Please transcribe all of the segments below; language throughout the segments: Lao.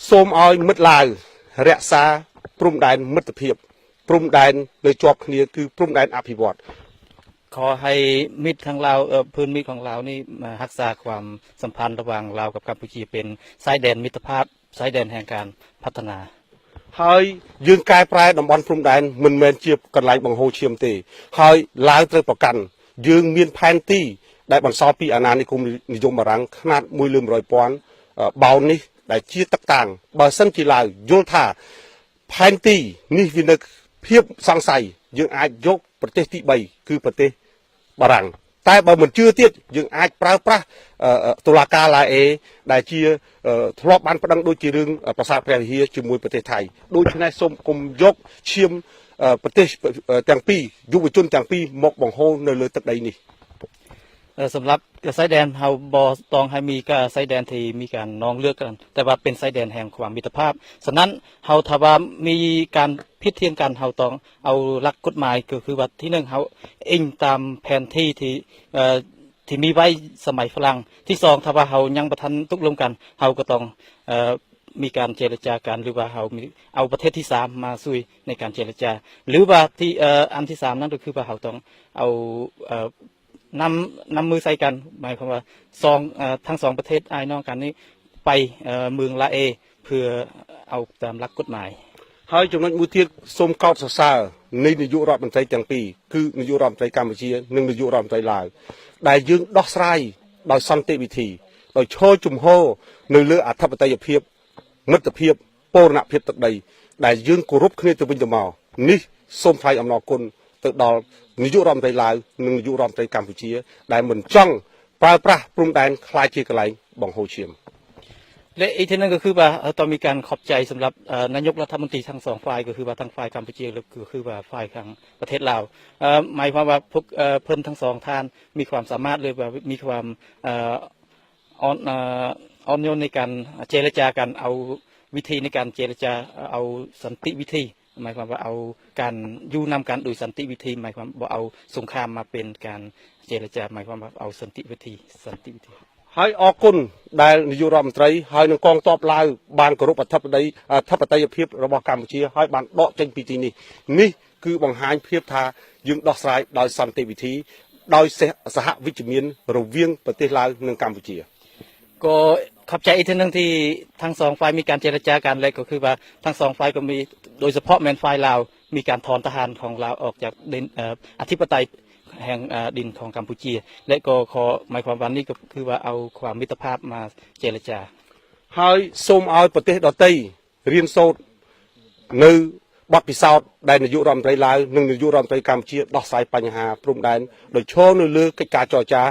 សូមឲ្យមិត្តឡាវរក្សាព្រំដែនមិត្តភាព ព្រំដែននៅជាប់គ្នា គឺព្រំដែនអភិវឌ្ឍន៍។ ຂໍໃຫ້ມິດທາງລາວ ເອີ ເພື່ອນມິດຂອງລາວນີ້ ມາຮັກສາຄວາມສຳພັນລະຫວ່າງລາວກັບກຳປູເຈຍ ເປັນຊາຍແດນມິດຕະພາບ ຊາຍແດນແຫ່ງການພັດທະນາ ហើយយើងកែប្រែតំបន់ព្រំដែន មិនមែនជាកន្លែងបង្ហូរឈាមទេ ហើយឡាវត្រូវប្រកាន់ យើងមានផែនទីដែលបន្សល់ពីអាណានិគមនិយមបារាំង ຂະໜາດ ១ លើ ១ ពាນ អឺ បោននេះ ដែលជាទឹកតាំង បើសិនជាឡាវយល់ថាផែនទីនេះវានៅភាពសង្ស័យ យើងអាចយកប្រទេសទីបី គឺប្រទេសបារាំង តែបើមិនជឿទៀត យើងអាចប្រើប្រាស់ អឺ អឺ តុលាការឡាអេ ដែលជា អឺ ធ្លាប់បានប្ដឹងដូចជារឿង អឺ ប្រាសាទព្រះវិហារជាមួយប្រទេសថៃ។ ដូច្នេះសូមកុំយកឈាម អឺ ប្រទេស អឺ ទាំងពីរ យុវជនទាំងពីរមកបង្ហូរនៅលើទឹកដីនេះ។ ເອີ ສຳລັບຊາຍແດນ ເຮົາບໍ່ຕ້ອງໃຫ້ມີການ ຊາຍແດນທີ່ມີການນອງເລືອດກັນ ແຕ່ວ່າເປັນຊາຍແດນແຫ່ງຄວາມມິດຕະພາບ. ສະນັ້ນ ເຮົາ ຖ້າວ່າມີການຜິດຖຽງກັນ ເຮົາຕ້ອງເອົາຫຼັກກົດໝາຍ ກໍຄືວ່າ ທີໜຶ່ງ ເຮົາອີງຕາມແຜນທີ່ທີ່ ເອີ ທີ່ມີໄວ້ສະໄໝຝຣັ່ງ, ທີສອງ ຖ້າວ່າເຮົາຍັງບໍ່ທັນຕົກລົງກັນ ເຮົາກໍຕ້ອງ ເອີ ມີການເຈລະຈາກັນ ຫຼືວ່າເຮົາມີ ເອົາປະເທດທີສາມມາຊ່ວຍໃນການເຈລະຈາ ຫຼືວ່າທີ່ ເອີ ອັນທີສາມນັ້ນກໍຄືວ່າເຮົາຕ້ອງເອົາ ເອີ ນຳ ນຳມືໃສ່ກັນ ໝາຍຄວາມວ່າສອງ ເອີ ທັງສອງປະເທດອ້າຍນ້ອງກັນນີ້ໄປ ເອີ ເມືອງລາເອ ເພື່ອເອົາຕາມຫຼັກກົດໝາຍ. ហើយចំណុចមួយទៀត សូមកោតសរសើរនៃនាយករដ្ឋមន្ត្រីទាំងពីរ គឺនាយករដ្ឋមន្ត្រីកម្ពុជា និងនាយករដ្ឋមន្ត្រីឡាវ ដែលយើងដោះស្រាយដោយសន្តិវិធី ដោយឈរជំហរនៅលើអធិបតេយ្យភាព មិត្តភាព បូរណភាពទឹកដី ដែលយើងគោរពគ្នាទៅវិញទៅមក។ នេះសូមថ្លែងអំណរគុណទៅដល់នាយករដ្ឋមន្ត្រីឡាវ និងនាយករដ្ឋមន្ត្រីកម្ពុជា ដែលមិនចង់ប្រើប្រាស់ព្រំដែនក្លាយជាកន្លែងបង្ហូរឈាម។ ແລະ ອີກທີໜຶ່ງກໍຄືວ່າ ເຮົາຕ້ອງມີການຂອບໃຈສຳລັບ ເອີ ນາຍົກລັດຖະມົນຕີທັງສອງຝ່າຍ ກໍຄືວ່າທັງຝ່າຍກຳປູເຈຍ ແລະ ກໍຄືວ່າຝ່າຍທາງປະເທດລາວ ເອີ ໝາຍຄວາມວ່າພວກ ເອີ ເພິ່ນທັງສອງທ່ານມີຄວາມສາມາດ ຫຼືວ່າມີຄວາມ ເອີ ອ່ອນ ເອີ ອ່ອນໂຍນໃນການເຈລະຈາກັນ ເອົາວິທີໃນການເຈລະຈາ ເອົາສັນຕິວິທີ ໝາຍຄວາມວ່າເອົາການຢູ່ນຳກັນໂດຍສັນຕິວິທີ ໝາຍຄວາມບໍ່ເອົາສົງຄາມມາເປັນການເຈລະຈາ ໝາຍຄວາມວ່າເອົາສັນຕິວິທີ ສັນຕິວິທີ. ហើយអរគុណដែលនាយករដ្ឋមន្ត្រី ហើយនិងកងទ័ពឡាវបានគោរពអធិបតី អធិបតេយ្យភាពរបស់កម្ពុជា ហើយបានដកចេញពីទីនេះ។ នេះគឺបង្ហាញភាពថាយើងដោះស្រាយដោយសន្តិវិធី ដោយសហ សហវិជ្ជមានរវាងប្រទេសឡាវ និងកម្ពុជា។ ກໍຂອບໃຈອີກເທື່ອໜຶ່ງທີ່ທັງສອງຝ່າຍມີການເຈລະຈາກັນ ແລະ ກໍຄືວ່າທັງສອງຝ່າຍກໍມີ ໂດຍສະເພາະແມ່ນຝ່າຍລາວ ມີການຖອນທະຫານຂອງລາວອອກຈາກດິນ ເອີ ອະທິປະໄຕແຫ່ງ ເອີ ດິນຂອງກຳປູເຈຍ ແລະ ກໍຂໍ ໝາຍຄວາມວ່ານີ້ກໍຄືວ່າເອົາຄວາມມິດຕະພາບມາເຈລະຈາ. ហើយសូມឲ្យប្រទេសដទៃ រៀនសូត្រនូវបទពិសោធន៍ដែលនាយករដ្ឋមន្ត្រីឡាវ និងនាយករដ្ឋមន្ត្រីកម្ពុជាដោះស្រាយបញ្ហាព្រំដែនដោយឈរនៅលើកិច្ចការចរចា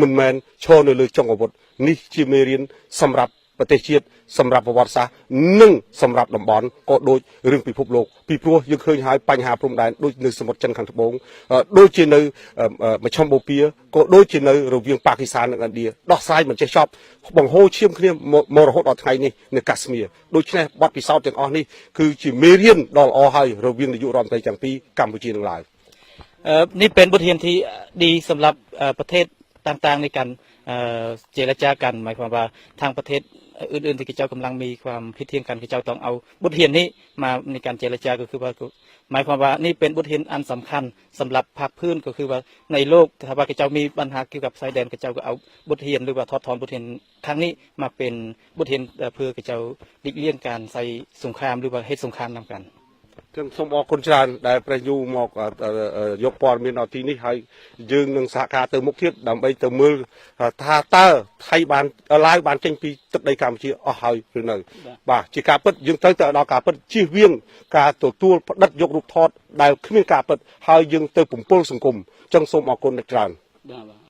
មិនមែនឈរនៅលើចុងអាវុធ។ នេះជាមេរៀនសម្រាប់ប្រទេសជាតិ សម្រាប់ប្រវត្តិសាស្ត្រ និងសម្រាប់តំបន់ ក៏ដូចរឿងពិភពលោក ពីព្រោះយើងឃើញហើយបញ្ហាព្រំដែនដូចនៅសមុទ្រចិនខាងត្បូង អឺ ដូចជានៅ អឺ អឺ មជ្ឈិមបូព៌ា ក៏ដូចជានៅរវាងប៉ាគីស្ថាន និងឥណ្ឌា ដោះស្រាយមិនចេះចប់ បង្ហូរឈាមគ្នាមករហូតដល់ថ្ងៃនេះនៅកាស្មៀរ។ ដូច្នេះបទពិសោធន៍ទាំងអស់នេះ គឺជាមេរៀនដ៏ល្អហើយរវាងនាយករដ្ឋមន្ត្រីទាំងពីរ កម្ពុជា និងឡាវ។ ເອີ ນີ້ເປັນບົດຮຽນທີ່ດີສຳລັບ ເອີ ປະເທດຕ່າງໆໃນການ ເອີ ເຈລະຈາກັນ ໝາຍຄວາມວ່າທາງປະເທດອື່ນໆທີ່ເຂົາເຈົ້າກຳລັງມີຄວາມຜິດຖຽງກັນ ເຂົາເຈົ້າຕ້ອງເອົາບົດຮຽນນີ້ມາໃນການເຈລະຈາ ກໍຄືວ່າ ໝາຍຄວາມວ່ານີ້ເປັນບົດຮຽນອັນສຳຄັນສຳລັບພາກພື້ນ ກໍຄືວ່າໃນໂລກ ຖ້າວ່າເຂົາເຈົ້າມີບັນຫາກ່ຽວກັບຊາຍແດນ ເຂົາເຈົ້າກໍເອົາບົດຮຽນ ຫຼືວ່າຖອດຖອນບົດຮຽນຄັ້ງນີ້ມາເປັນບົດຮຽນ ເພື່ອເຂົາເຈົ້າຫຼີກລ່ຽງການໃຊ້ສົງຄາມ ຫຼືວ່າເຮັດສົງຄາມນຳກັນ. ເຊິ່ງសូມອບອາ ຄຸນ ຈະ ໄດ້ ແລະ ຍູ ມາ ເອີ ເອີ ຍົກ ព័ດ ເມັນ ເອົາ ທີ່ ນີ້ ໃຫ້ ເຮົາ ຍັງ ສະຫະ ການ ເຕີມ ມຸກ ທຽບ ດຳ ໄປ ເຕີມ ເມີ ເອີ ຖ້າ ເຕີ ໄທ ບ້ານ ເອີ ລາວ ບ້ານ ເຈັງ ປີ ຕຶກ ດາຍ ກຳ ເຈ ອອກ ຫາຍ ຫຼື ເນີ ບາດ ເຈ ກາ ປຶດ ຍັງ ເຕີ ເຕີ ດອກ ກາ ປຶດ ຈຽ ວຽງ ກາ ໂຕ ໂຕ ປະ ດັດ ຍົກ ຮູບ ທອດ ດາຍ ຄວຽງ ກາ ປຶດ ຫາຍ ຍັງ ເຕີ ປຸມ ປຸ ສັງຄົມ ເຊິ່ງ ສົມ ອອກ ກົນ ເດັດ ກຣານ ບາດ ບາດ